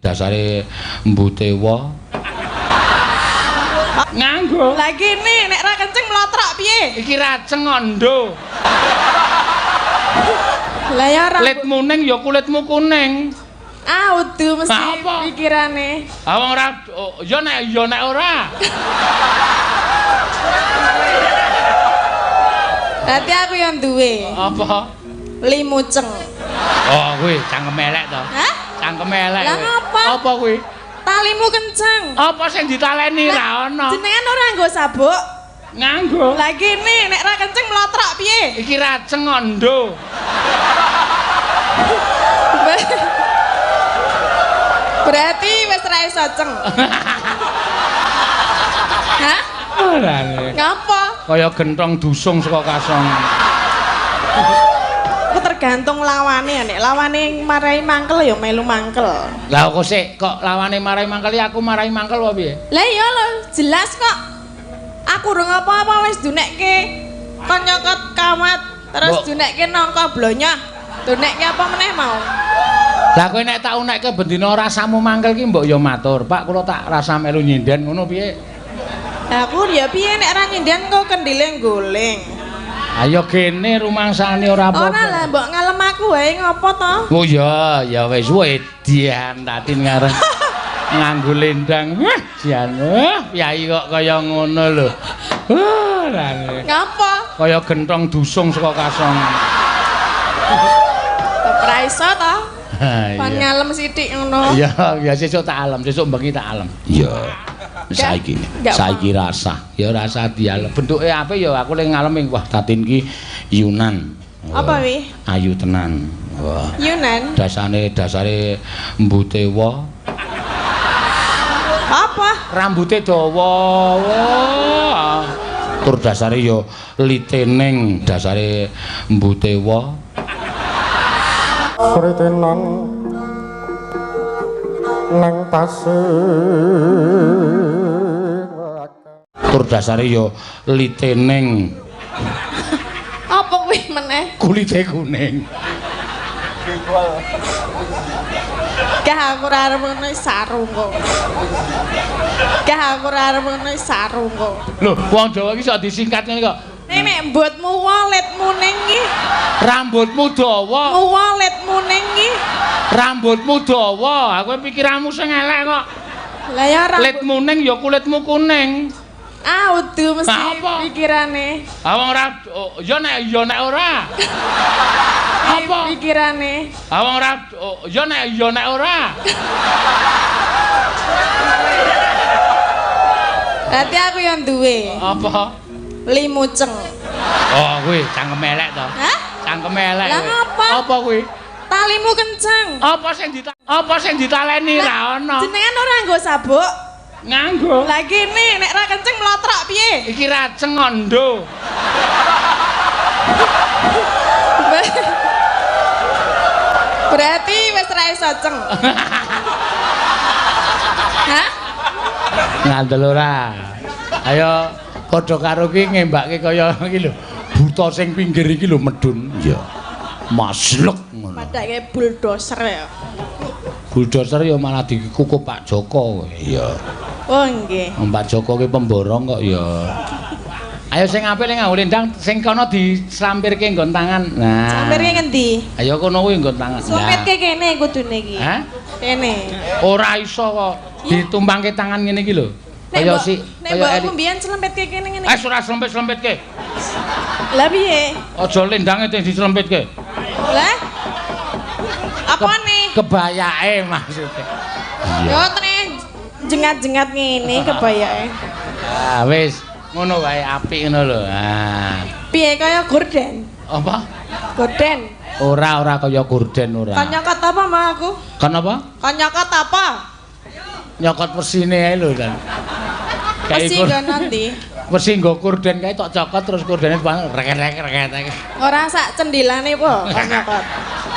Dasare mbutewa. Nganggo. Lah kene nek ra kenceng mlotrok piye? Iki raceng ondo. Lah ya rambut. Kulitmu ning ya kulitmu kuning. Ah, udu mesti Apa? pikirane. Ah wong ora ya nek ora. Berarti aku yang duwe. Apa? Limuceng. Oh, kuwi cangkem elek to. Hah? Cangkem elek. Lah ngapa? Apa kuwi? Talimu kenceng. Apa sing ditaleni ra ono? Jenengan ora nganggo sabuk? Nganggo. Lah kene nek ra kenceng mlotrok piye? Iki raceng ondo. Berarti wis ra iso ceng. Hah? Ora. Ngapa? Kaya gentong dusung saka kasong. Aku tergantung lawane ya, nek lawane marai mangkel ya melu mangkel. Lah kok sik kok lawane marai mangkel ya aku marai mangkel apa piye? Lah iya lho, jelas kok. Aku urung apa-apa wis dunekke kon nyokot kawat, terus dunekke nangka blonyoh. Dunekke apa meneh mau? Lah kowe nek tak unekke bendina rasamu mangkel ki mbok ya matur, Pak kula tak rasa melu nyinden ngono piye? Lah aku ya piye nek ra nyinden kok kendile goleng. Ayo kene rumangsane ora apa-apa. Ora lah mbok ngalem aku wae ngopo to? Oh iya, ya wis wedian Tatin ngarep nganggo lendang. Wah, jan. Piyai kok kaya ngono lho. Ora. Ngapa? Kaya gentong dusung saka kasong. Ora iso to? Kon ngalem sithik ngono. Iya, ya sesuk tak alem, sesuk bengi tak alem. Iya. Saiki, saiki rasah. Ya rasah dialem. Bentuke apik ya aku le ngalem wah Tatin ki Yunan. Apa wi? Ayu tenan. Wah. Yunan. Dasane dasare mbutewa. Apa? Rambute dawa. Wah. Tur dasare ya litening dasare mbutewa. Kritenan nang tasik. Tur dasare ya litening. Apa kuwi meneh? Kulite kuning. Gah aku ora arep ngono sarung kok. Gah aku ora arep ngono sarung kok. Lho, wong Jawa iki sok disingkat ngene kok. Nek nek mbotmu waletmu ning iki. Rambutmu dawa. Waletmu ning iki. Rambutmu dawa. Aku pikiranmu sing elek kok. Lah ya rambut. Kulitmu ning ya kulitmu kuning. Ah udu mesti pikirane. Ah wong ora ya nek ora. Apa pikirane? Ah wong ora ya nek ora. Berarti aku yang duwe. Apa? Limuceng. Oh kuwi cangkem elek to. Hah? Cangkem elek. Lah ngapa? Apa kuwi? Talimu kenceng. Apa sing ditaleni ra ono? Jenengan ora nganggo sabuk? Nganggo. Lah kene nek ra kenceng mlotrok piye? Iki raceng ondo. Berarti wis ra iso ceng. Hah? Ngandel ora. Ayo padha karo ki ngembake kaya iki lho. Buta sing pinggir iki lho medun. Iya. Maslek ngono. Padake bulldozer ya. Bulldozer ya malah dikukup Pak Joko. Iya. Oh nggih. Pak Joko ki pemborong kok ya. Ayo sing apik ning nganggo lendang sing kono dislampirke nggon tangan. Nah. Slampirke ngendi? Ayo kono kuwi nggon tangan. Slampirke kene kudune iki. Hah? Kene. Ora iso kok ditumpangke tangan ngene iki lho. Kaya si nek mbokku mbiyen slempitke kene ngene. Eh ora slempit-slempitke. Lah piye? Aja lendange sing dislempitke. Lah? Apane? Kebayake maksudnya. Yo tene jengat-jengat ngene kebayake. Ah wis ngono wae apik ngono lho. Ah. Piye kaya gorden? Apa? Gorden. Ora kaya gorden ora. Kon nyokot apa mau aku? Kon apa? Kon nyokot apa? Nyokot wesine ae lho kan. Wesi nggo nanti. Wesi nggo gorden kae tok cokot terus gordene rek-rek. Ora sak cendilane po kon nyokot.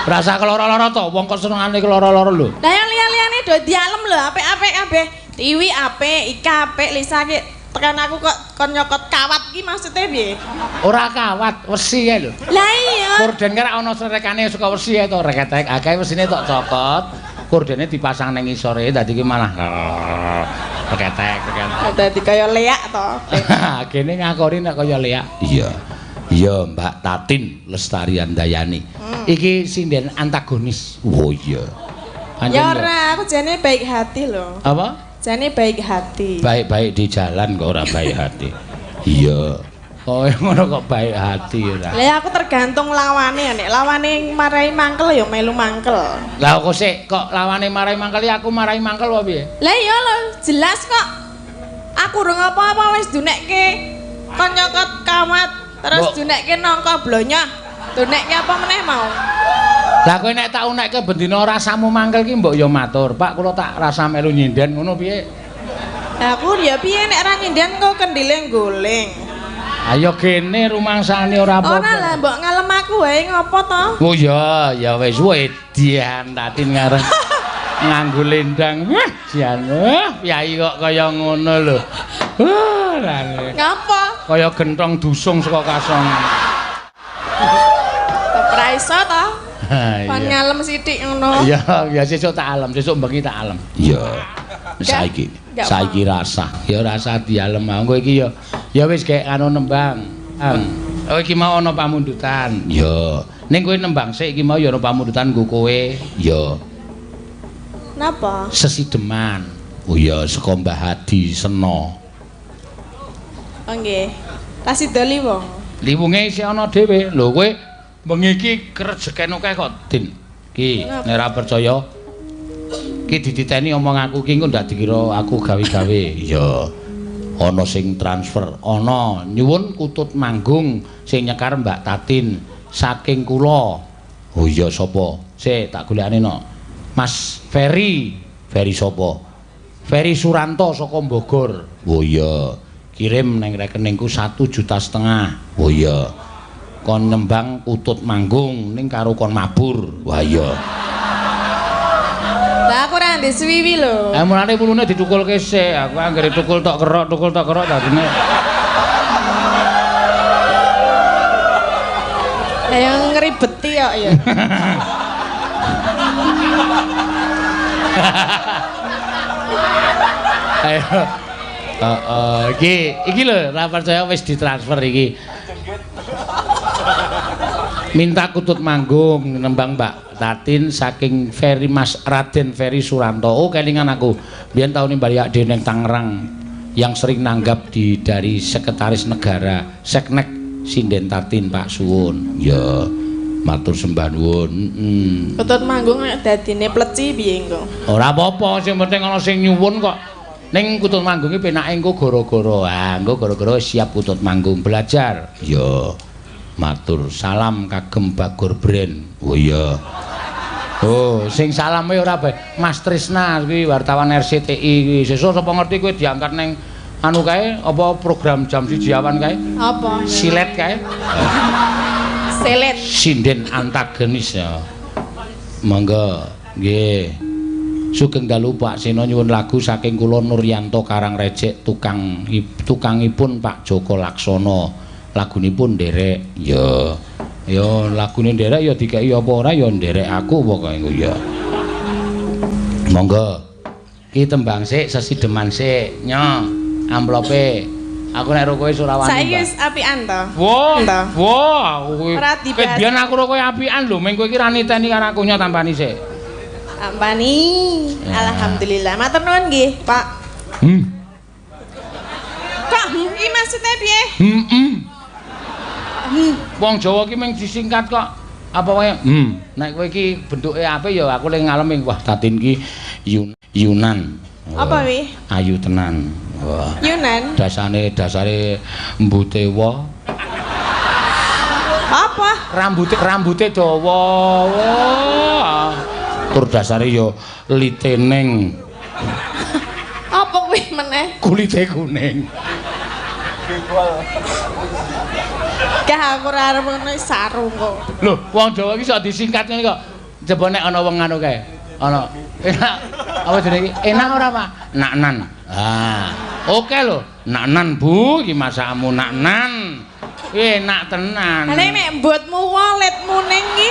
Rasa keloro-loro to, wong kok senengane keloro-loro lho. Lah yang liya-liyane do dialem lho, apik-apik kabeh. Tiwi apik, Ika apik, Lisa ki tekan aku kok kon nyokot kawat ki maksudnya piye? Ora kawat, wesi kae lho. Lah iya. Gorden ki ana srekane saka wesi ae to, rek-rek. Akeh wesine tok cokot. Kordene dipasang ning ngisore dadi ki malah ketek-ketek. Dadi kaya leak to. Kene ngakori nek kaya leak. Iya. Iya, Mbak Tatin Lestari Handayani. Iki sinden antagonis. Oh iya. Ya ora, aku jane baik hati lho. Apa? Jane baik hati. Baik-baik di jalan kok ora baik hati. Iya. Oh, ngono kok baik hati ora. Lah aku tergantung lawane, nek lawane marai mangkel ya melu mangkel. Lah kok sik kok lawane marai mangkel ya aku marai mangkel apa piye? Lah iya lho, jelas kok. Aku urung apa-apa wis dunekke kon nyokot kawat, terus dunekke nangka blonyoh. Dunekke apa meneh mau? Lah kowe nek tak unekke bendina rasamu mangkel ki mbok ya matur, Pak kula tak rasa melu nyinden ngono piye? Lah aku ya piye nek ra nyinden kok kendile goleng. Ayo kene rumangsane ora apa-apa. Ora lah mbok ngalem aku wae ngopo to? Oh iya, ya wis wedian Tatin ngareng nganggo lendang. Wah, jan. Wah, piyai kok kaya ngono lho. Wah, ngapa? Kaya gentong dusung saka kasong. Ora iso to? Kon ngalem sithik ngono. Iya, ya sesuk tak alem, sesuk bengi tak alem. Iya. Saiki, saiki rasah. Ya rasah dialem. Engko iki ya ya wis gek anu nembang. Oh iki mau ana pamundutan. Ya. Ning kowe nembang sik iki mau ya ana pamundutan nggo kowe. Ya. Napa? Sesideman. Oh iya saka Mbah Hadi Sena. Oh nggih. Tasih wong. Liwunge isih ana dhewe. Lho kowe bengi iki krejeken akeh kok, Din. Ki nek ora percaya ki dititeni omong aku ki engko ndak dikira aku gawe-gawe. Iya. Ana sing transfer, ana nyuwun kutut manggung sing nyekar Mbak Tatin saking kula. Oh iya sapa? Sik tak golekane no. Mas Ferry. Ferry sapa? Ferry Suranto saka Bogor. Oh iya. Kirim nang rekeningku 1,5 juta. Oh iya. Kon nembang kutut manggung ning karo kon mabur. Wah iya. Lah aku ora ndek suwiwi lho. Eh mulane wulune ditukulke sik. Aku anggere tukul tok kerok dadine. Lah yang ngribeti kok ya. Ayo. Heeh, iki lho ora percaya wis ditransfer iki. Minta kutut manggung nembang Mbak Tatin saking Ferry Mas Raden Ferry Suranto. Oh kelingan aku. Biyen taune balik dhewe ning Tangerang yang sering nanggap di dari Sekretaris Negara Seknek Sinden Tatin Pak Suwun. Ya, matur sembah nuwun. Kutut manggung nek dadine pleci piye engko? Ora apa-apa, sing penting ana sing nyuwun kok. Ning kutut manggung iki penake engko gara-gara. Ah, engko gara-gara siap kutut manggung belajar. Ya. Matur salam kagem Bagor Brand. Oh iya. Oh, sing salame ora bae. Mas Trisna kuwi wartawan RCTI kuwi. Sesuk sapa ngerti kowe diangkat ning anu kae apa program jam 1 awan kae? Apa? Silet kae. Silet. Sinden antagonis ya. Monggo. Nggih. Sugeng dalu Pak Seno nyuwun lagu saking kula Nuryanto Karangrejek tukang tukangipun Pak Joko Laksono. Lagunipun nderek. Ya. Ya lagune nderek ya dikeki apa ora ya nderek aku pokoke engko ya. Monggo. Ki tembang sik sesideman sik. Nyo, amplope. Aku nek ro kowe ora wani. Saiki wis apian to. Wah. Wah, kowe. Biyen aku ro kowe apian lho, meng kowe iki ra niteni karo aku nyo tampani sik. Tampani. Alhamdulillah. Matur nuwun nggih, Pak. Kok iki maksudnya piye? Wong Jawa ki mung disingkat kok. Apa wae? Nek kowe iki bentuke apik ya aku le ngalem wah Tatin ki Yunan. Apa wi? Ayu tenan. Wah. Yunan. Dasane dasare mbute wa. Apa? Rambute dawa. Wah. Tur dasare ya liteneng. Apa kuwi meneh? Kulite kuning. Gah aku ora arep ngono sarung kok. Lho, wong Jawa iki sok disingkat ngene kok. Coba nek ana wong anu kae. Ana. Enak. Apa jenenge iki? Enak ora, Pak? Naknan. Ah, oke lho. Naknan, Bu, iki masakmu naknan. Enak tenan. Lah nek mbutmu waletmu ning iki.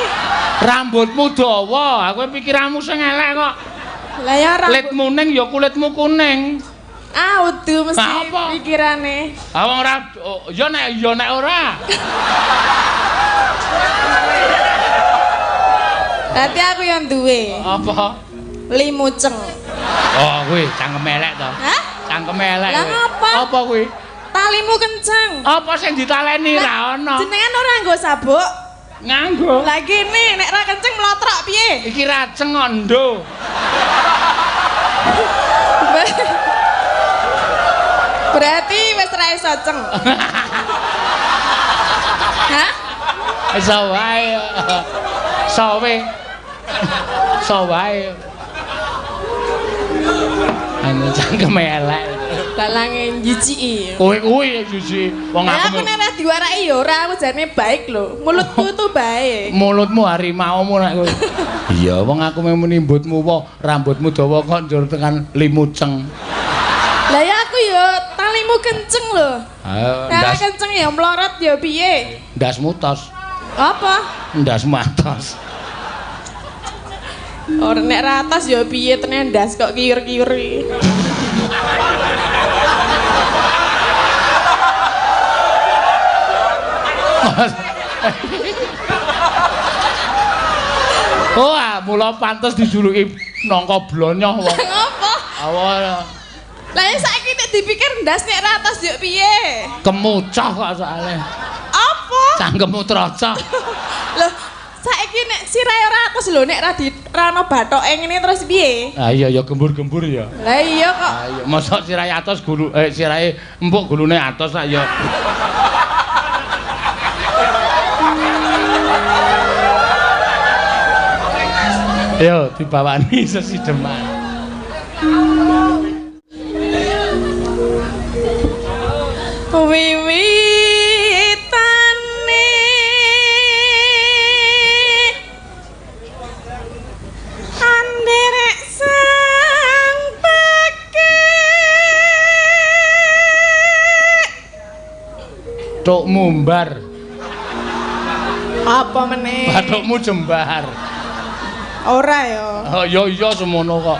Rambutmu dawa, aku pikiranmu sing elek kok. Lah ya ora. Kulitmu ning ya kulitmu kuning. Ah, udu mesti pikirane. Ah wong ora ya nek ora. Berarti aku yang duwe. Apa? Limuceng. Oh, kuwi cangkem elek to. Hah? Cangkem elek. Lah ngapa? Apa kuwi? Talimu kenceng. Apa sing ditaleni ra ono? Jenengan ora nganggo sabuk? Nganggo. Lah kene nek ra kenceng mlotrok piye? Iki raceng ondo. Berarti wis ra iso ceng. Hah? Iso wae. Sowe. So wae. Anu cangkem elek. Balange njijiki. Kowe kuwi jijiki. Wong aku nek ora diwaraki ya ora, aku jane baik lho. Mulutku tuh baik. Mulutmu harimaumu nek kowe. Iya, wong aku mung nimbutmu wae, rambutmu dawa kok njur tekan limuceng. Lah ya aku ya talimu kenceng lho. Ayo, kenceng ya mlorot ya piye? Ndasmu tos. Apa? Ndasmu atos. Ora nek ra atas ya piye tenan ndas kok kiur-kiur iki. Oh, mula pantes dijuluki nangka blonyoh wong. Ngopo? Awal. Lah ya saiki nek dipikir ndas nek ra atas yo piye? Kemucoh kok soalé. Apa? Cangkemmu trocoh. Loh, saiki nek sirahe ora atas lho nek ra di ra ono bathoke ngene terus piye? Ah iya ya gembur-gembur ya. Lah iya kok. Ah iya, mosok sirahe atos gulu sirahe empuk gulune atos sak ya. Yo dibawani sesideman. Wiwitane anderek sang pekek Tok mumbar. Apa meneh? Bathukmu jembar. Ora ya. Oh iya iya semono kok.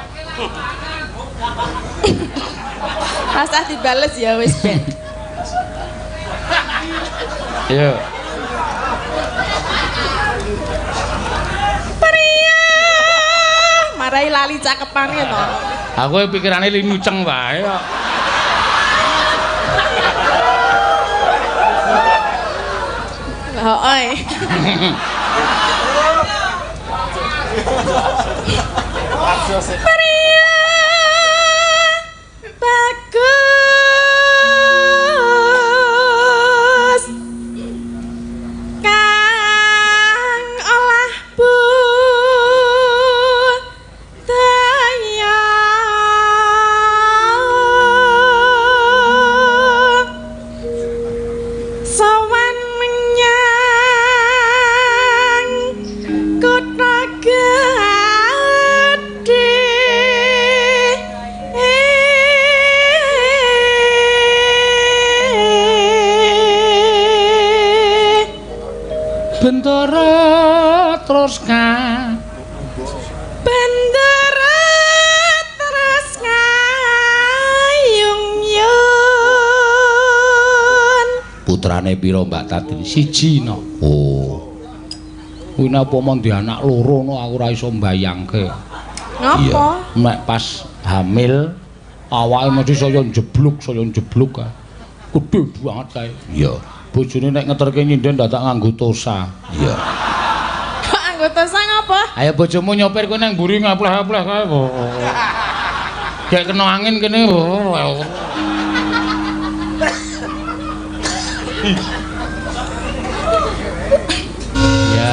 Rasah dibales ya wis ben. Ayo. Pria marai lali cakepane to. Aku pikirane limuceng wae kok. Heeh. Pria bagus kang olah budaya sowan menyang kutha gedhe. Bendara terus Bendara terus ngayung yun. Putrane pira Mbak Tatin? Siji no. Oh. Kuwi napa mon di anak loro no aku ora iso mbayangke. Ngapa? Nek pas hamil awake mesti saya njebluk kae. Gedhe banget kae. Iya. Bojone nek ngeterke nyinden dadak nganggo tosa. Iya. Kok nganggo tosa ngapa? Ayo bojomu nyopir kowe nang mburi ngapleh-apleh kae. Gek kena angin kene. Ya.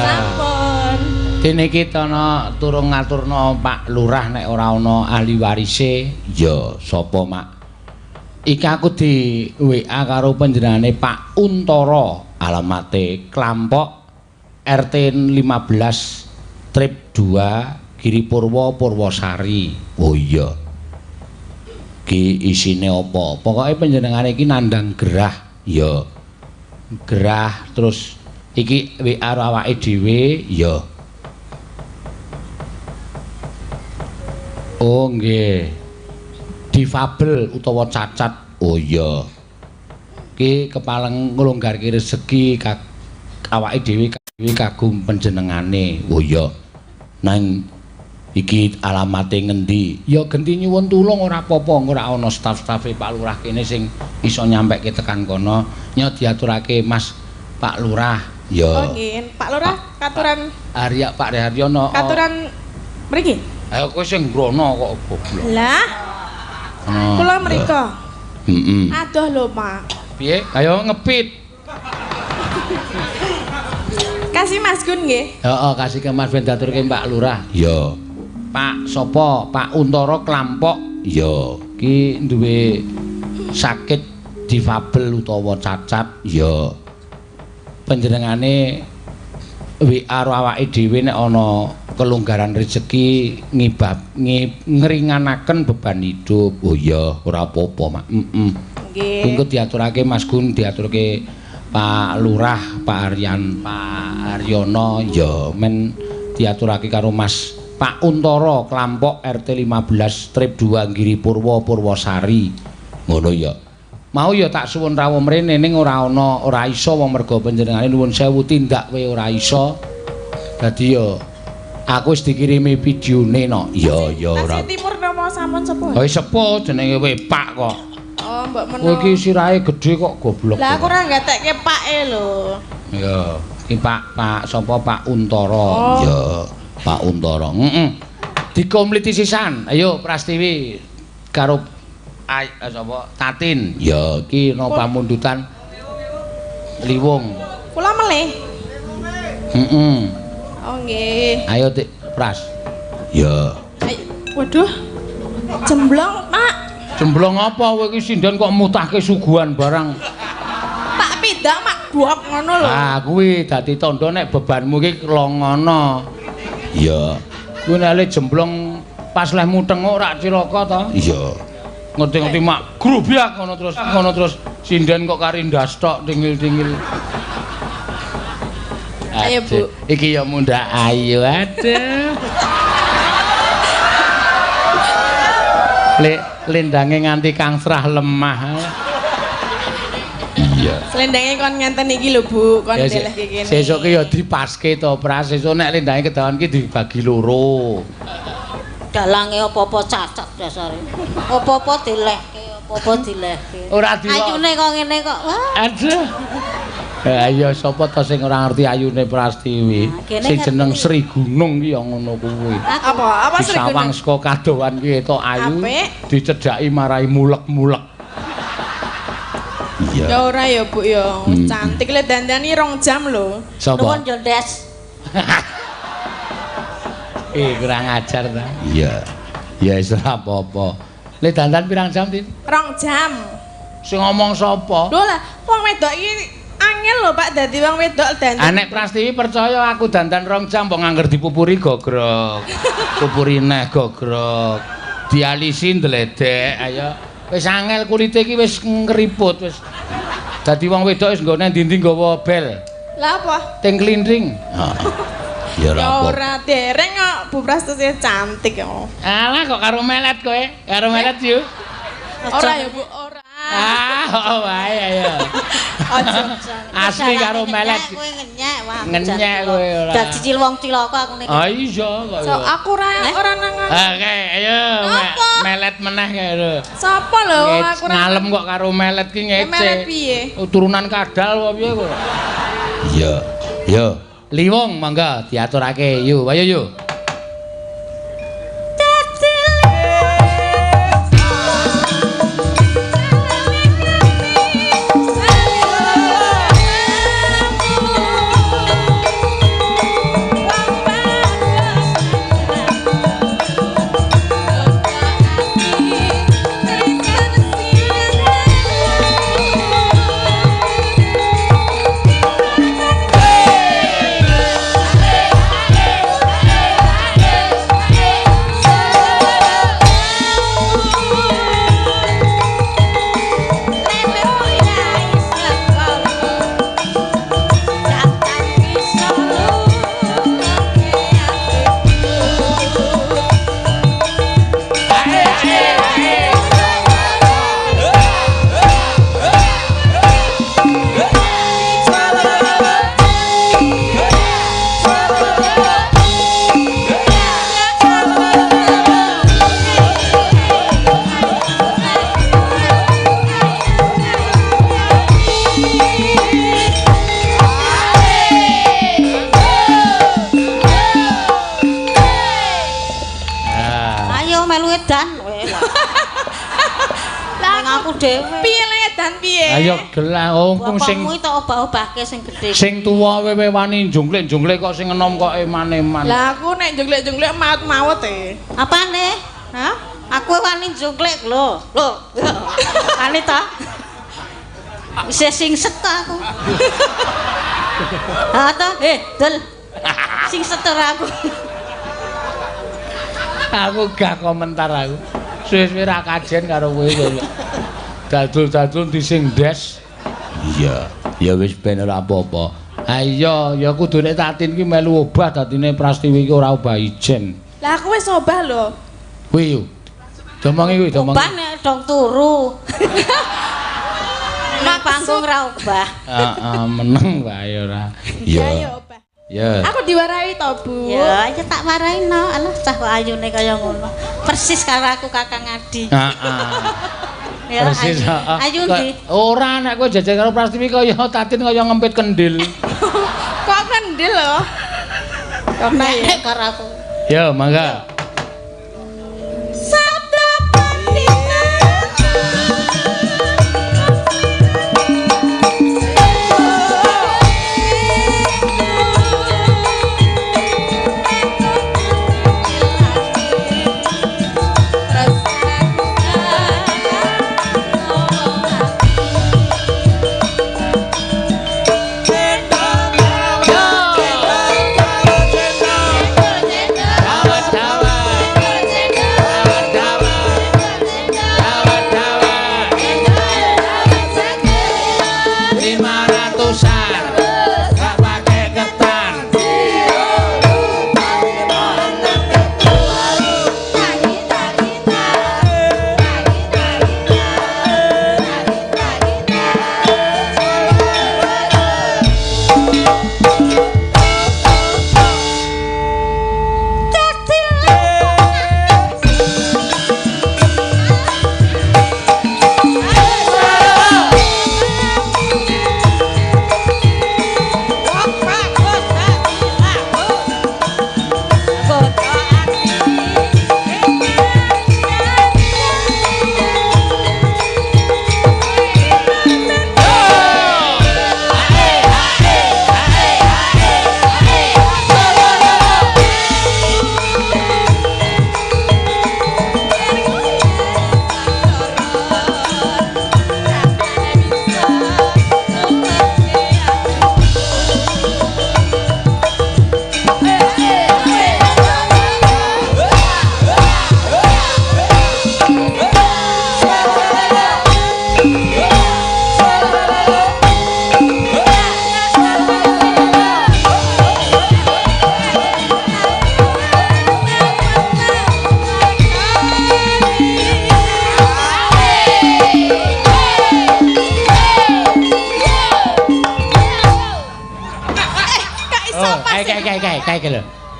Sampun. Dene iki ana turung ngaturna Pak Lurah nek ora ana ahli warise. Ya, sapa Mak? Iki aku di WA karo panjenengane Pak Untara, alamate Klampok RT 15 Trip 2 Giri Purwo Purwosari. Oh iya. Ki isine apa? Pokoke panjenengane iki nandhang gerah. Ya. Gerah terus iki WA karo awake dhewe ya. Oh nggih. Difabel utawa cacat. Oh iya. Ki kepaleng nglonggarke rezeki awake dhewe kagum panjenengane. Oh iya. Nang iki alamate ngendi? Ya genti nyuwun tulung ora apa-apa, ora ana staf-stafe Pak Lurah kene sing iso nyampeke tekan kono. Nya diaturake Mas Pak Lurah. Ya. Oh nggih, Pak Lurah katuran Arya Pak Haryono. Katuran mriki. Ayo kowe sing ngrono kok goblok. Lah. Kula mriko. Heeh. Adoh lho, Pak. Piye? Ayo ngepit. Kasih Mas Gun nggih. Heeh, kasih ke Mas ben diaturke Pak Lurah. Ya. Pak sapa? Pak Untara Klampok. Ya. Ki duwe sakit difabel utawa cacat. Ya. Panjenengane WA karo awake dhewe nek ana kelonggaran rezeki ngringanaken beban hidup. Oh iya, ora apa-apa, Mak. Heeh. Nggih. Engko diaturake Mas Gun, diaturke Pak Lurah, Pak Aryan, Pak Haryono, ya men diaturake karo Mas Pak Untara Klampok RT 15 Strip 2 Giri Purwo Purwosari. Ngono ya. Mau ya tak suwun rawuh mrene ning ora ana, ora iso wong merga panjenengane nuwun sewu tindak we ora iso. Dadi ya aku wis dikirimi videone no. Ya ya ora. Tasih Timur napa sampun sepuh? Ha sepuh jenenge we Pak kok. Oh, mbok menawa. Kowe iki sirahe gedhe kok goblok. Lah aku ora nggatekke Pake lho. Ya, iki Pak Pak sapa Pak Untara. Oh. Ya, Pak Untara. Heeh. Dikompliti sisan. Ayo Prastiwi karo sapa Tatin. Ya, iki ana pamundutan Liwung. Kula melih. Heeh. Oh nggih. Ayo Tik Pras. Ya. Ayo. Waduh. Jemblong, Pak. Jemblong apa kowe iki sinden kok mutahke suguhan barang. Tak pindak mak guok ngono lho. Ah, kuwi dadi tandha nek bebanmu iki longono. Iya. Kuwi nek le jemblong pas lehmu tenguk rak cilaka to? Iya. Ngerti-ngerti mak grubyak ngono terus sinden kok kari ndas tok tingil-tingil. Ayo, Bu. Iki ya mundhak ayu aduh. Lek lendange nganti kangsrah lemah. Iya. Slendange kon ngenten iki lho, Bu, kon ndelehke kene. Sesuk ki ya dipaske to, Pras. Sesuk nek lendange kedawan ki dibagi loro. Dalange apa-apa cacat dasare. Apa-apa dilehke, apa-apa dilehke. Ora di ayune kok ngene kok. Wah. Aduh. Ayo sapa to sing ora ngerti ayune Prastiwi? Sing jeneng Sri Gunung ki ya ngono kuwi. Apa? Apa Sri Gunung? Disawang saka kadohan ki etok ayu, dicedhaki marai mulek-mulek. Iya. Ya ora ya, Bu ya. Cantik le dandani 2 jam lho. Sapa? Nuwun yo, Des. Kurang ajar ta. Iya. Ya wis ora apa-apa. Le dandan pirang jam, Tin? 2 jam. Sing ngomong sapa? Lho lah, wong wedok iki angel lho Pak dadi wong wedok dandan. Ah nek Prastiwi percaya aku dandan 2 jam mbok ngangger dipupuri gogrok. Pupuri neh gogrok. Dialisi ndledek ayo. Wis angel kulite iki wis ngriput wis. Dadi wong wedok wis nggone ndi-ndi nggawa bel. Lah apa? Ting klinting. Heeh. Ya ora dereng kok Bu Prastiwi cantik kok. Alah kok karo melet kowe? Karo melet yo. Ora ya Bu, ora. Ah, oh wae ayo. Asli karo melet. Kowe ngenyek wah. Ngenyek kowe ora. Dadi cil wong cilaka aku niki. Ah iya kok. So aku ora nang. Oke, ayo melet meneh kae lho. Sapa lho aku ora ngalem kok karo melet ki ngece. Melet piye? Turunan kadal apa piye kok? Iya. Yo. Liwung mangga diaturake. Yo, ayo yo. Hey! kowe. Lah aku dhewe. Piye le dan piye? Ayo gelah wong sing bapakmu tak obah-obahke sing gedhe. Sing tuwa wewe wani jungklik-jungklik kok sing enom kok eman-eman. Lah aku nek jungklik-jungklik maut-maut e. Apane? Hah? Aku wani jungklik lho. Lho. Wani ta? Isih singset ta aku. Ha ta? Dul. Singset ora aku. Aku gak komentar aku. Suwe-suwe ra kajen karo kowe kok. Dadul-dadul dising des. Iya, ya wis ben ora apa-apa. Ha iya, ya kudune Tatin ki melu obah dadine Prastiwi ki ora obah ijen. Lah aku wis obah lho. Kuwi yo. Domongi kuwi, domongi. Obah nek dong turu. Nek panggung ra obah. Heeh, meneng wae ora. Iya, obah. Ya. Aku diwarahi to, Bu. Ya, ya tak warahi no. Alah cah kok ayune kaya ngono. Persis karo aku Kakang Adi. Heeh. Ya, persis, heeh. Ayu ndi? Ora nek kowe jajal karo Prastiwi kaya Tatin kaya ngempit kendil. Kok kendil lho? Kok nek karo aku. Ya, mangga.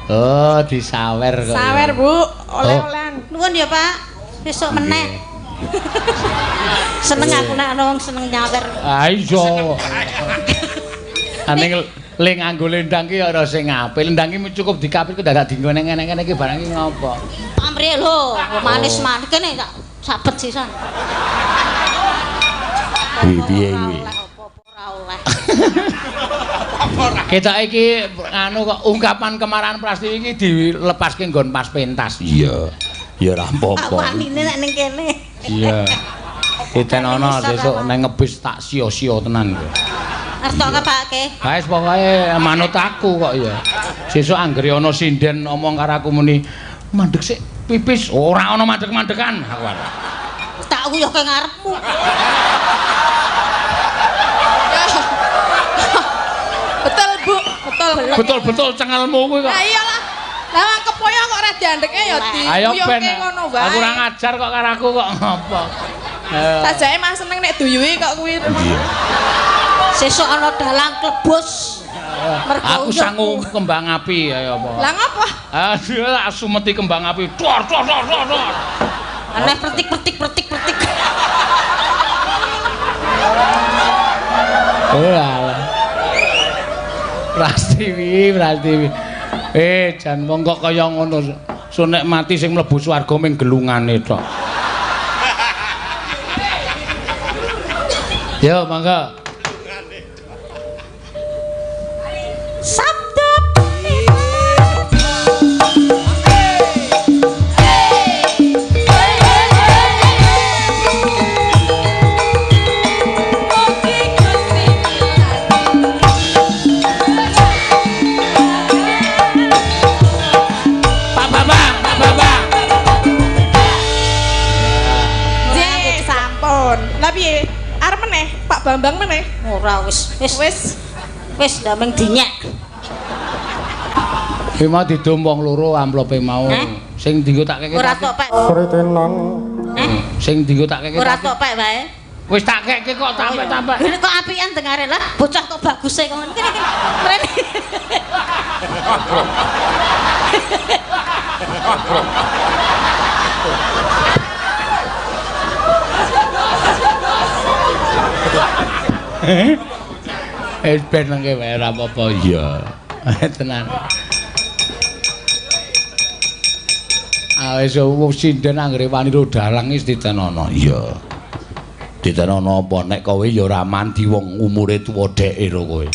Oh, disawer kok. Sawer, Bu. Oleh-olehan. Nuwun ya, Pak. Besok meneh. Seneng aku nek ana wong seneng nyawer. Ah iya. Aning le nganggo lendang ki ora sing apik. Lendang ki cukup dikapit kok dadak dienggo nang ngene-ngene iki barang iki ngopo? Pamrih lho, manis-manis kene tak sabet sisan. Piye piye kuwi? Ketok iki anu kok ungkapan kemarahan Prastiwi iki dilepaske nggon pas pentas. Iya. Ya ora apa-apa. Wanine nek ning kene. Iya. Ditenono sesuk nang ngebis tak sia-sia tenan kowe. Arep tok kepake. Ha wis pokoke manut aku kok ya. Sesuk anggere ana sinden omong karo aku muni mandek sik pipis, ora ana mandek-mandekan aku. Tak uyuhke ngarepmu. Betul, Bu. Betul. Betul-betul cengelmu kuwi kok. Lah iyalah. Lah kepoyo kok ora diandeke ya diuyuhke ngono wae. Aku ora ngajar kok karo aku kok ngopo. Sajake mah seneng nek duyuhi kok kuwi. Sesuk ana dalang klebus. Aku sangu kembang api ayo apa. Lah ngopo? Aduh, tak sumeti kembang api. Dor dor dor dor. Aneh pertik pertik pertik pertik. Oh alah. Prastiwi, Prastiwi. Jan wong kok kaya ngono. So nek mati sing mlebu swarga ming gelungane tok. Yo mangga. Sabda Pak Bambang, Pak Bambang. Nggih, sampun. Lah piye? Arep meneh, Pak Bambang meneh. Ora wis wis Wis. Wis ndameng dinyek. Kuwi mau didum wong loro amplope mau. Heh? Sing dienggo tak keke. Ora tok, Pak. Heh? Sing dienggo tak keke. Ora tok, Pak wae. Wis tak keke kok tampek-tampek. Ini kok apian dengare lah, bocah kok baguse kok ngene iki. Mrene. Wis ben nengke wae ora apa-apa iya. Tenan. Ah wis wong sinden anggere wani ro dalang wis ditenono. Iya. Ditenono apa nek kowe ya ora mandi wong umure tuwa dheke ro kowe.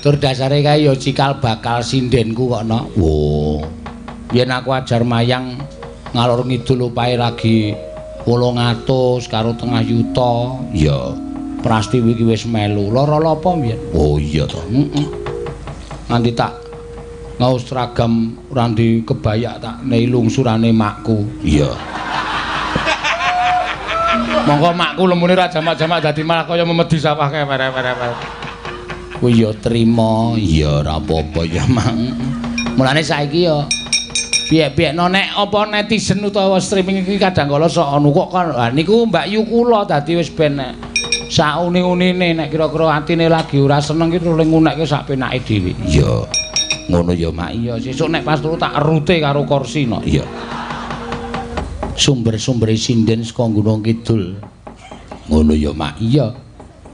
Tur dasare kae ya cikal bakal sindenku kok no. Wo. Yen aku ajar mayang ngalor ngidul opahe lagi 800 karo tengah yuta. Iya. Prastiwi iki wis melu. Lara apa mbiyen? Oh iya to. Heeh. Nganti tak ngaos seragam randi kebayak tak nei lungsurane makku. Iya. Monggo makku lemune ra jamak-jamak dadi malah kaya memedi sawah kae were-were. Kuwi ya trima, ya ora apa-apa ya mang. Mulane saiki ya piye-piyekno nek apa netizen utawa streaming iki kadang kala sok anu kok kan. Ha niku Mbak Yu kula dadi wis ben nek sauni-unine nek kira-kira atine lagi ora seneng ki terus ngunekke sak penake dhewe. Iya. Ngono ya Mak. Iya, sesuk nek pas turu tak rute karo kursi no. Iya. Sumber-sumbere sinden saka Gunung Kidul. Ngono ya Mak. Iya.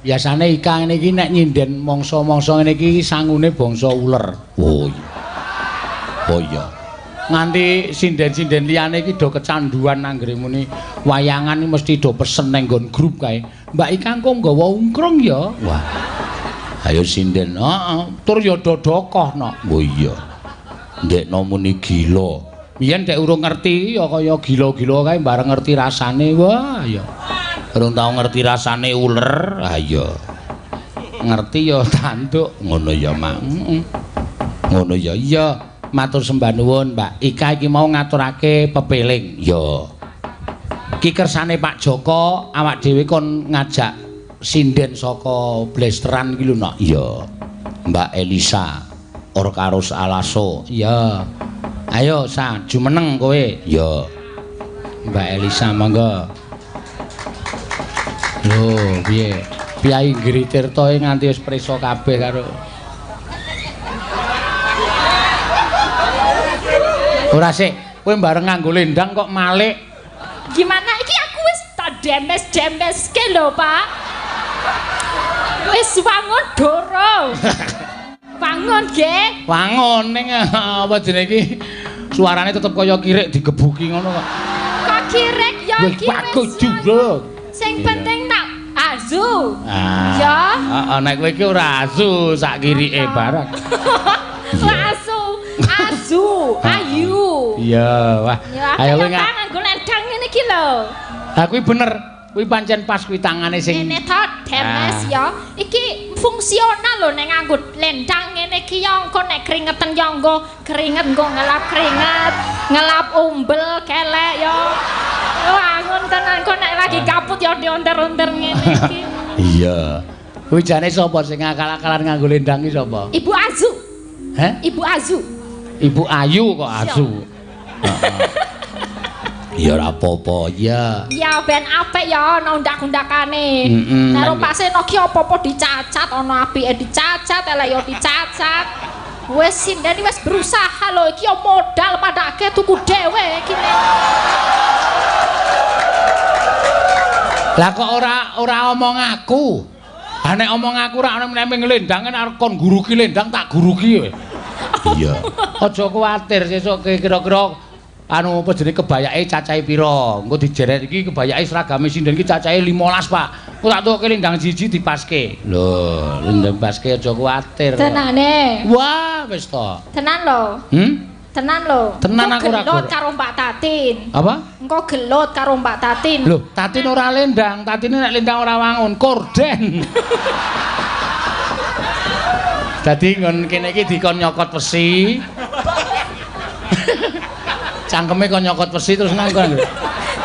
Biasane Ika ngene iki nek nyinden mangsa-mangsa ngene iki sangune bangsa uler. Oh iya. Oh iya. Nganti sinden-sinden liyane iki do kecanduan anggere muni wayangan iki mesti do pesen nang nggon grup kae. Mbak Ika engko nggawa ungkrung ya. Wah. Ayo sinden. Heeh. Tur ya dodokoh no. Oh iya. Ndekno muni gila. Biyen dek urung ngerti ya kaya gila-gila kae bareng ngerti rasane. Wah ya. Urung tau ngerti rasane uler. Ha iya. Ngerti ya tanduk. Ngono ya, Mak. Heeh. Ngono ya. Iya. Matur sembah nuwun, Mbak Ika iki mau ngaturake pepeling. Ya. Ki kersane Pak Joko awak dhewe kon ngajak sinden saka Blesteran iki lho, Nok. Iya. Mbak Elisa Orkarus Alaso. Iya. Ayo sa jumeneng kowe. Iya. Mbak Elisa monggo. Lho, piye? Piyai Giri Tirta nganti wis prisa kabeh karo ora sik, kowe bareng nganggo lendang kok malik. Gimana iki aku wis tak demes-demeske lho, Pak. Wis wangun doro. Wangun nggih. Wangun ning apa jenenge iki? Suarane tetep kaya kirik digebuki ngono kok. Kok kirik ya iki wis. Sing penting tak azu. Ya. Heeh, nek kowe iki ora azu sak kirike barang. Ora azu. Azu, ayu. Iya, wah. Ayo kowe nganggo lendang ngene iki lho. Ha kuwi bener. Kuwi pancen pas kuwi tangane sing ngene to, demes ya. Iki fungsional lho nek nganggo lendang ngene iki ya engko nek keringetan ya engko keringet engko ngelap keringet, ngelap umbel kelek ya. Wah, ngono tenan engko nek lagi kaput ya dionter-onter ngene iki. Iya. Kuwi jane sapa sing ngakal-akalan nganggo lendang iki sapa? Ibu Azu. Heh? Ibu Azu. Ibu Ayu kok Azu. Ya ora apa-apa, ya. Ya ben apik ya ana undak-undakane. Nek rupase no ki apa-apa dicacat, ana apike dicacat, elek ya dicacat. Wis sinden wis berusaha lho iki ya modal padake tuku dhewe iki. Lah kok ora omong aku. Ha nek omong aku ora ana meneh nglendang arep kon guruki lendang tak guruki kowe. Iya. Aja kuwatir sesuk kira-kira anu apa jenenge kebayake cacahe pira. Engko dijeret iki kebayake seragame sinden iki cacahe 15, Pak. Engko tak tukoke lendang siji dipaske. Lho, lendang paske aja kuwatir. Tenane. Wah, wis to. Tenan lho. Tenan lho. Tenan aku ora gelut karo Mbak Tatin. Apa? Engko gelut karo Mbak Tatin. Lho, Tatin ora lendang, Tatine nek lendang ora wangun, korden. Dadi nggon kene iki dikon nyokot wesi. Cangkeme kon nyokot wesi terus nanggon.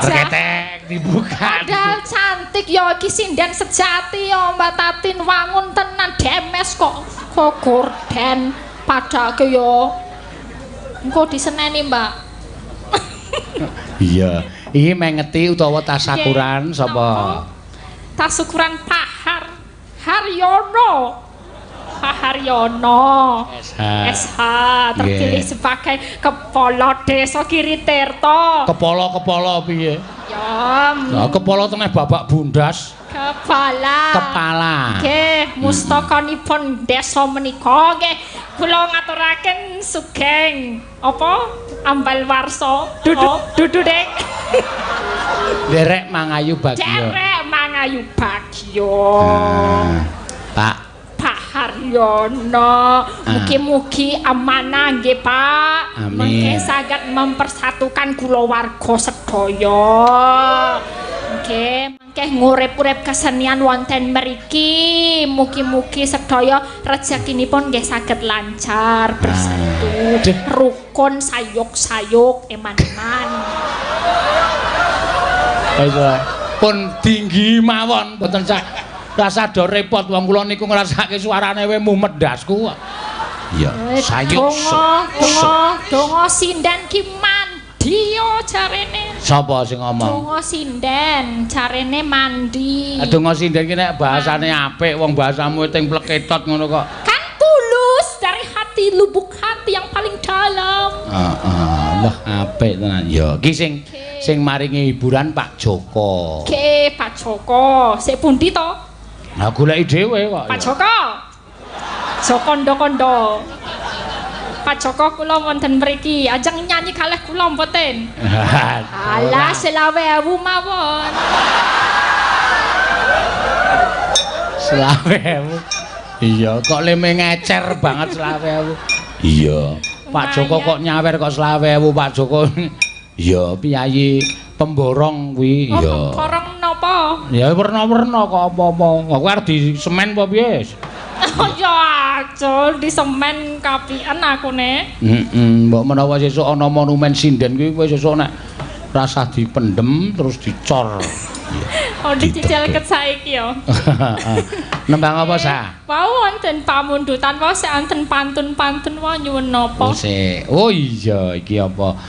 Reketek dibuka. Padahal cantik ya iki sinden sejati ya Mbak Tatin wangun tenan demes kok kok gorden padake ya. Engko diseneni, Mbak. Iya, iki mengeti utawa tasakuran sapa? Tasukuran Pak Haryono. Pak Haryono SH. SH terpilih sebagai kepala desa Giritirto. Kepala-kepala piye? Ya. Lah kepala tengah babak bundas. Kepala. Kepala. Nggih, mustakanipun desa menika nggih kula ngaturaken sugeng apa ambal warsa. Dudu Dek. Derek mangayu bagya. Derek mangayu bagya. Pak Haryono, mugi-mugi amanah nggih Pak. Amin. Mengke saged mempersatukan kulawarga sedaya. Nggih, mengke ngurip-urip kesenian wonten mriki. Mugi-mugi sedaya rezekinipun nggih saged lancar, bersatu, rukun, sayuk-sayuk, eman-eman. Pun tinggi mawon mboten sak rasa do repot wong kula niku ngrasake suarane we mumet ndasku. Iya, sayuk. Donga sinden ki mandi yo jarene. Sapa sing ngomong? Donga sinden jarene mandi. Donga sinden ki nek bahasane apik wong bahasamu ting pleketot ngono kok. Kan tulus dari hati, lubuk hati yang paling dalam. Heeh, wah apik tenan. Ya, iki sing sing maringi hiburan Pak Joko. Oke, Pak Joko. Sik pundi to? Nah, goleki dhewe kok. Pak Joko. Jokondo-kondo. Pak Joko kula wonten mriki, ajeng nyanyi kalih kula mboten. Alah, 25.000 mawon. 25.000. Iya, kok leme ngecer banget 25.000. Iya. Pak Joko kok nyawer kok 25.000 Pak Joko. Iya, piyayi pemborong kuwi. Iya. Pemborong napa? Ya werna-werna kok apa-apa. Kok arep di semen apa piye? Oh ya aja di semen kapian aku ne. Heeh, mbok menawa sesuk ana monumen sinden kuwi kowe sesuk nek rasah dipendem terus dicor. Oh dicicil ket saiki ya. Nembang apa sa? Wau wonten pamundutan wau sik wonten pantun-pantun wae nyuwun napa? Oh iya iki apa?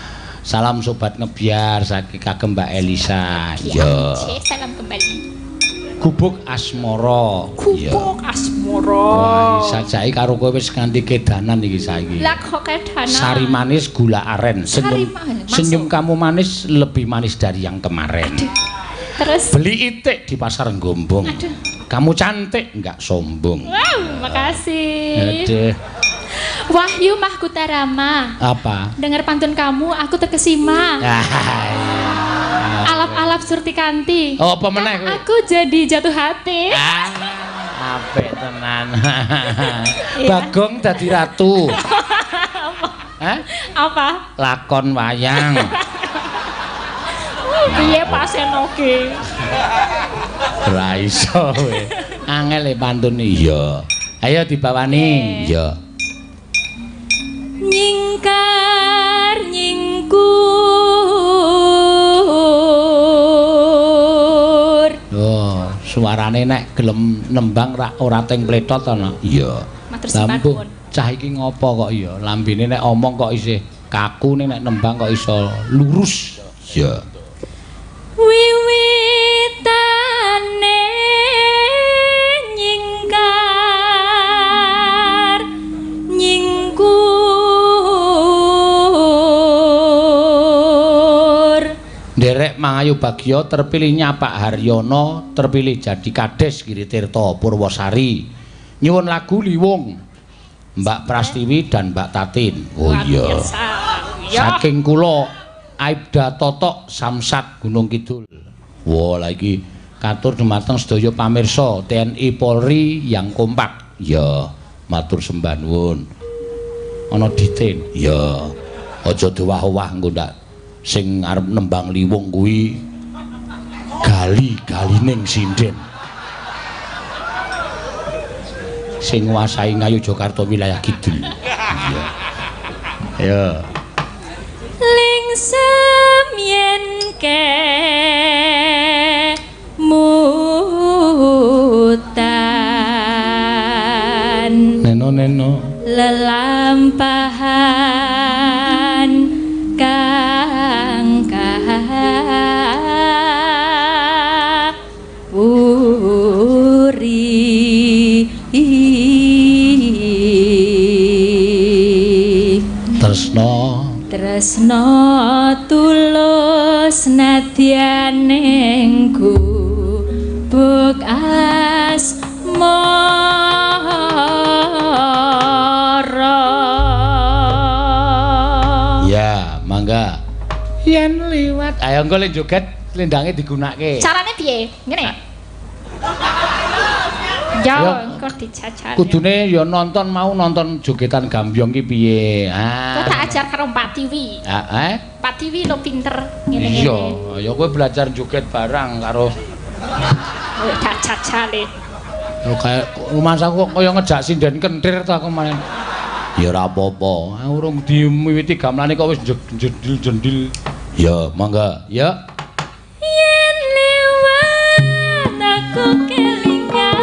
Salam sobat ngebiar saking kagem Mbak Elisa. Iya. Salam kembali. Gubuk Asmara. Gubuk Asmara. Wah, sajake karo kowe wis nganti kedanan iki saiki. Lah kok kedanan? Sari manis gula aren. Senyum, senyum kamu manis lebih manis dari yang kemarin. Aduh. Terus beli itik di pasar Gombong. Aduh. Kamu cantik enggak sombong. Wow, makasih. Aduh. Wahyu Mahkutarama. Apa? Dengar pantun kamu, aku terkesima. Alap-alap Surtikanti. Oh, apa meneh kowe? Aku jadi jatuh hati. Apik tenan. Bagong dadi ratu. Hah? Apa? Lakon wayang. Piye Pak Seno ki? Ora iso kowe. Angel e pantun iya. Ayo dibawani. Iya. Nyingkar nyingkur. Oh, suarane nek gelem nembang ora teng pletot ana. Iya. Matur suwun. Cah iki ngopo kok iya? Lambene nek omong kok isih kaku, nek nembang kok iso lurus. Iya. Wiwitane nyingkar nyingkur. Nderek Mangayu Bagyo terpilihnya Pak Haryono terpilih jadi Kades Giritirto Purwosari. Nyuwun lagu Liwung Mbak Prastiwi dan Mbak Tatin. Oh iya. Saking kula Aibda Totok Samsat Gunung Kidul. Wah, lha iki katur dumateng sedaya pamirsa TNI Polri yang kompak. Ya, matur sembah nuwun. Ana ditin. Ya, aja diwah-wah engko ndak sing arep nembang liwung kuwi gali-galining sinden. Sing nguasai Ngayogyakarta wilayah kidul. Iya. Ya. Lingsem yen kemutan neno-neno lelampahan kang kapuri. Tresno tresno tulus nadyaning gubuk asmara. Ya, mangga. Yen liwat, ayo engko le joget lendange digunake. Carane piye? Ngene. Ya, engko dijajal. Kudune ya nonton mau nonton jogetan gambyong ki piye. Ah. Kok tak ajar karo Pak Tiwi. Heeh. Pak Tiwi lo pinter ngene-ngene. Iya, ya kowe belajar joget barang karo tak jajale. Lho kaya rumasaku kok kaya ngejak sinden kentir ta aku main. Ya ora apa-apa. Aku urung diwiwiti gamelane kok wis jendil-jendil. Ya, mangga. Ya. Yen liwat aku kelingan.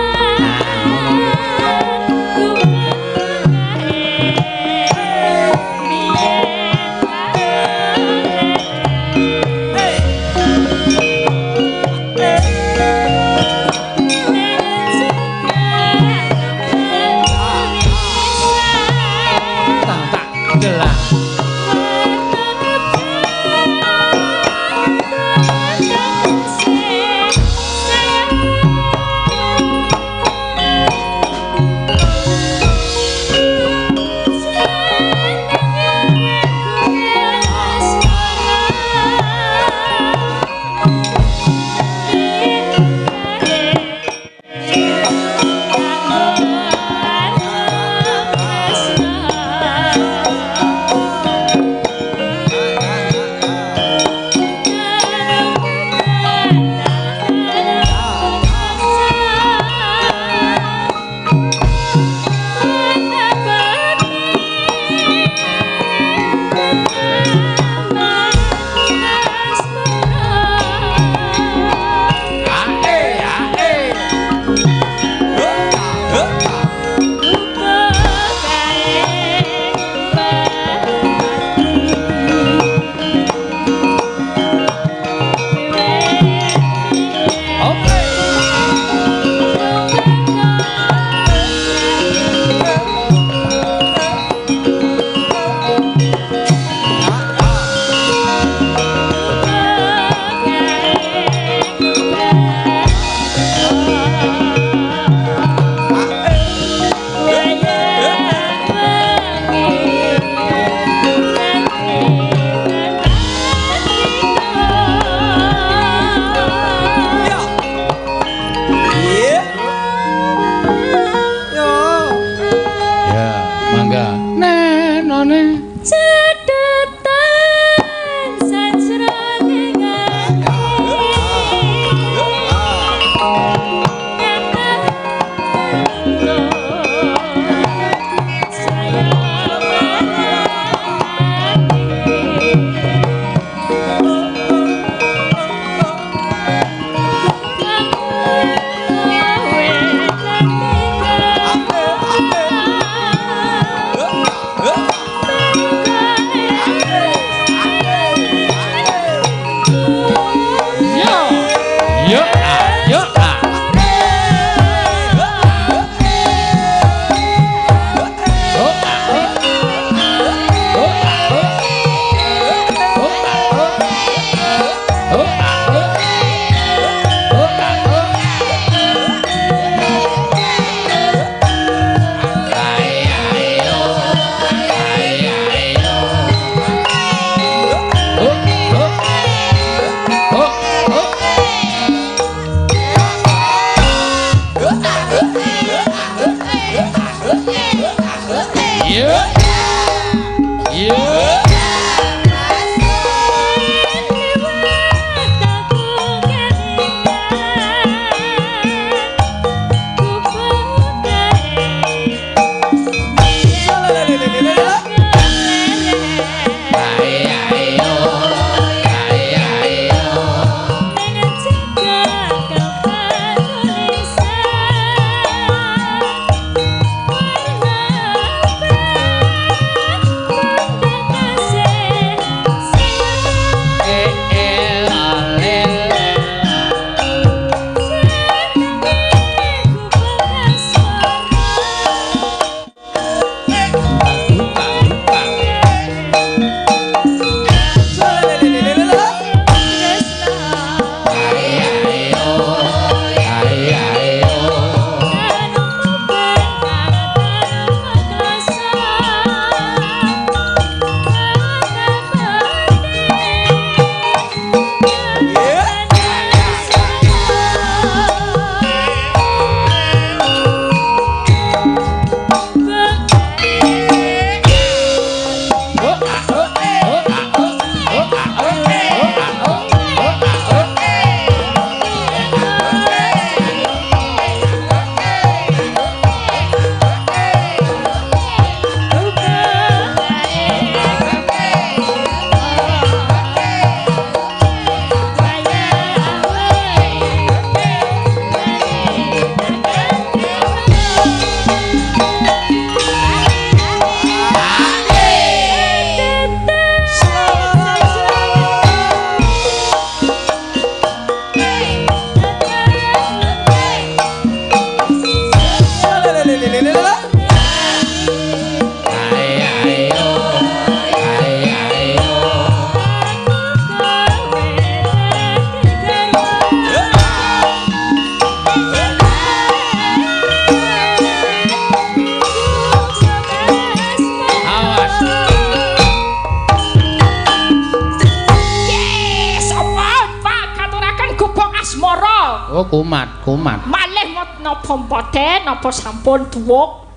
asmara. Oh, kumat, kumat. Malih napa mboten, napa sampun duwuk.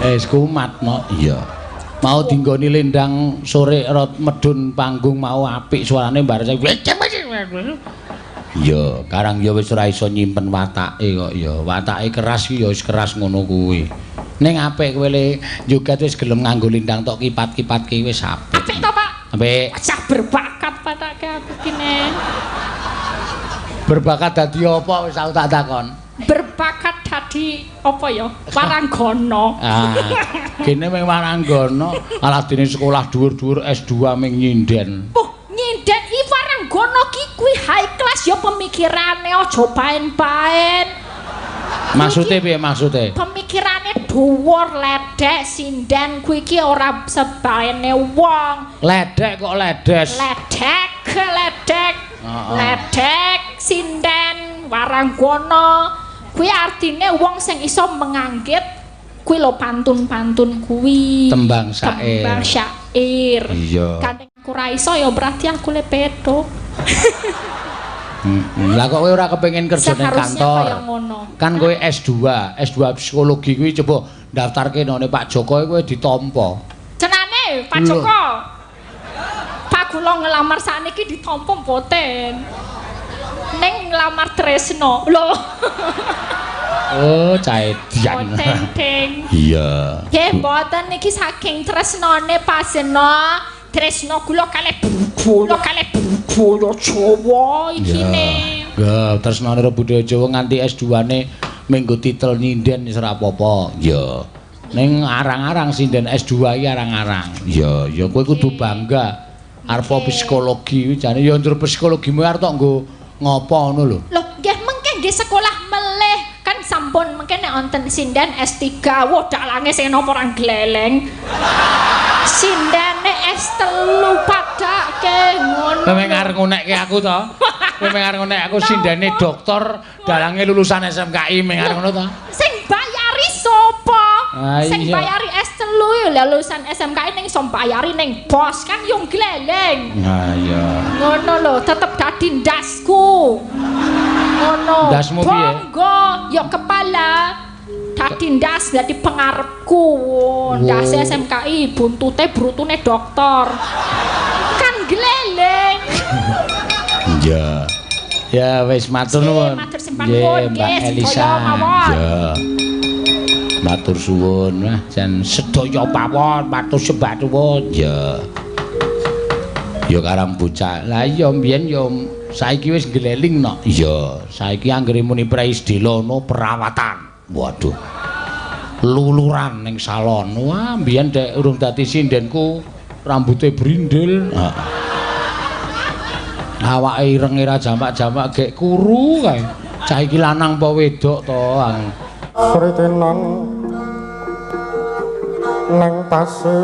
Wis kumat no. Iya. Mau dinggoni lendang sore rot medun panggung mau apik suarane bar saya. Iya, karang ya wis ora iso nyimpen watake kok ya. Watake keras ki ya wis keras ngono kuwi. Ning apik kowe le joget wis gelem nganggo lindang tok kipat-kipatke wis apik. Apik to, Pak? Apik. Cah berbakat patake aku ki ne. Berbakat dadi apa wis aku tak takon. Berbakat dadi apa ya? Waranggana. Ah, kene mung waranggana, alah dene sekolah dhuwur-dhuwur S2 ming nyinden. Oh, nyinden i waranggana ki kuwi high class ya pemikirane aja paen-paen. Maksude piye maksude? Pemikirane dhuwur, ledek, sinden kuwi ki ora sebaene wong. Ledek kok ledes. Ledek, ledek. Ledek, sinden, waranggana. Kuwi artine wong sing iso menganggit kuwi lho pantun-pantun kuwi. Tembang syair. Tembang syair. Iya. Kanthi aku ra iso ya berarti aku le petuk. Lah kok kowe ora kepengin kerja ning kantor? Kan kowe S2, S2 psikologi kuwi coba daftarke nang Pak Joko kowe ditampa. Tenane Pak Joko. Pak kula ngelamar sakniki ditampa mboten. Ning nglamar Tresno. Lho. Oh, caedian. Mboten, Ding. Iya. Nggih, mboten niki saking tresnane Pasena. Tresno kula kalih budaya, kalih budaya Jawa iki ne. Ya, tresnane karo budaya Jawa nganti S2-ne minggu titel nyinden wis ora apa-apa. Ya. Ning arang-arang sinden S2 iki arang-arang. Ya, ya kowe kudu bangga. Arep psikologi kuwi jane ya njur psikologimu arep tok nggo ngopo ngono lho. Lho, nggih mengke nggih sekolah melih kan sampun mengke nek wonten sinden S3, wah dalange sing napa ora gleleng. Sindene S3 padake ngono. Kowe arep ngunekke aku to? Kowe arep ngunekke aku sindene doktor, dalange lulusan SMKI meng arep ngono to? Sing bayari sapa? Sing bayari S3 ya lulusan SMKI ning iso bayari ning bos kan yo gleleng. Ha iya. Ngono lho, tetep dadi ndasku. Ngono. Ndasmu piye? Bangga ya kepala. Dadi ndas dadi pengarepku. Ndase SMKI buntute brutune doktor. Kan gleleng. Iya. Ya wis matur nuwun. Matur sembah nuwun Mbak Elisa. Ya. Matur suwun. Wah, jan sedaya pawon matur sembah nuwun. Ya. Ya karang bocah. Lah iya mbiyen ya saiki wis ngleling no. Iya, saiki anggere muni praisdela no perawatan. Waduh. Luluran ning salon. Wah, mbiyen dek urung dadi sindenku rambute brindil. Heeh. Awake irenge ra jamak-jamak gek kuru kae. Cah iki lanang apa wedok to? Kritenan nang pasir.